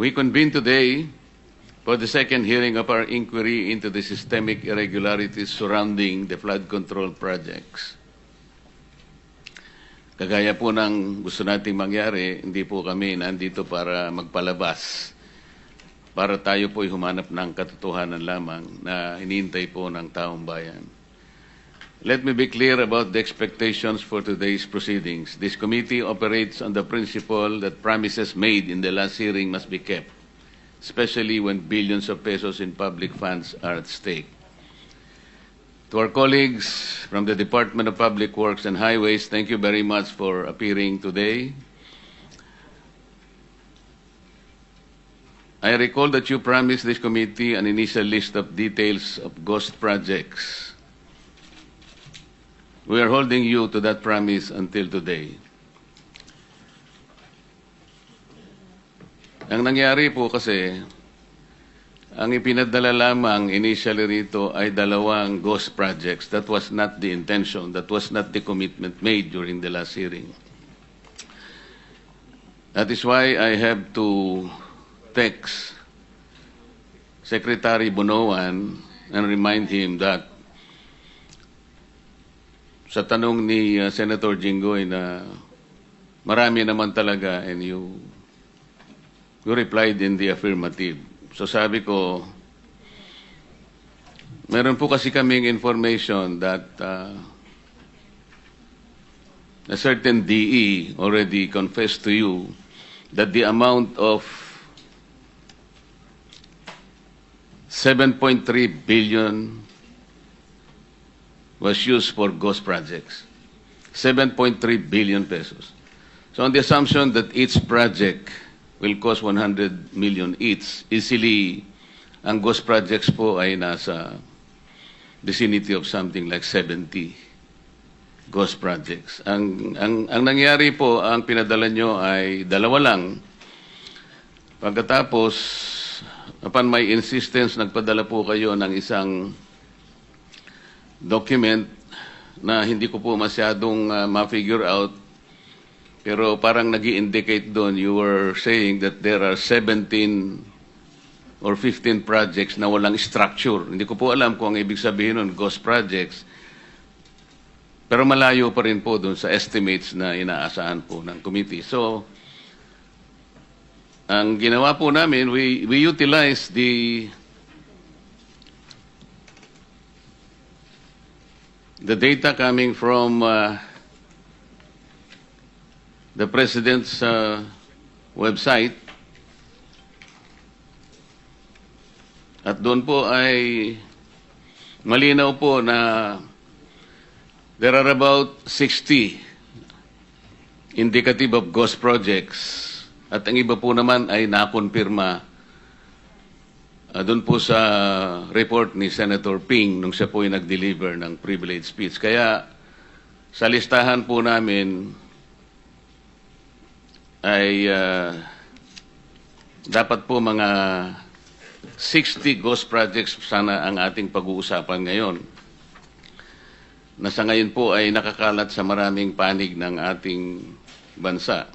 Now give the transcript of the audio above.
We convene today for the second hearing of our inquiry into the systemic irregularities surrounding the flood control projects. Kagaya po ng gusto nating mangyari, hindi po kami nandito para magpalabas, para tayo po'y humanap ng katotohanan lamang na hinihintay po ng taong bayan. Let me be clear about the expectations for today's proceedings. This committee operates on the principle that promises made in the last hearing must be kept, especially when billions of pesos in public funds are at stake. To our colleagues from the Department of Public Works and Highways, thank you very much for appearing today. I recall that you promised this committee an initial list of details of ghost projects. We are holding you to that promise until today. Ang nangyari po kasi, ang ipinadala lamang initially rito ay dalawang ghost projects. That was not the intention. That was not the commitment made during the last hearing. That is why I have to text Secretary Bunoan and remind him that sa tanong ni Senator Jinggoy na marami naman talaga and you replied in the affirmative. So sabi ko, meron po kasi kaming information that a certain DE already confessed to you that the amount of 7.3 billion was used for ghost projects. 7.3 billion pesos. So on the assumption that each project will cost 100 million each, easily, ang ghost projects po ay nasa vicinity of something like 70 ghost projects. Ang nangyari po, ang pinadala nyo ay dalawa lang. Pagkatapos, upon my insistence, nagpadala po kayo ng isang document na hindi ko po masyadong ma-figure out, pero parang nag-i-indicate doon, you were saying that there are 17 or 15 projects na walang structure. Hindi ko po alam kung ang ibig sabihin nun, ghost projects, pero malayo pa rin po doon sa estimates na inaasahan po ng committee. So, ang ginawa po namin, we utilize the data coming from the President's website, at doon po ay malinaw po na there are about 60 indicative of ghost projects, at ang iba po naman ay nakonfirma doon po sa report ni Senator Ping nung siya po ay nag-deliver ng privilege speech. Kaya sa listahan po namin ay dapat po mga 60 ghost projects sana ang ating pag-uusapan ngayon, na sa ngayon po ay nakakalat sa maraming panig ng ating bansa.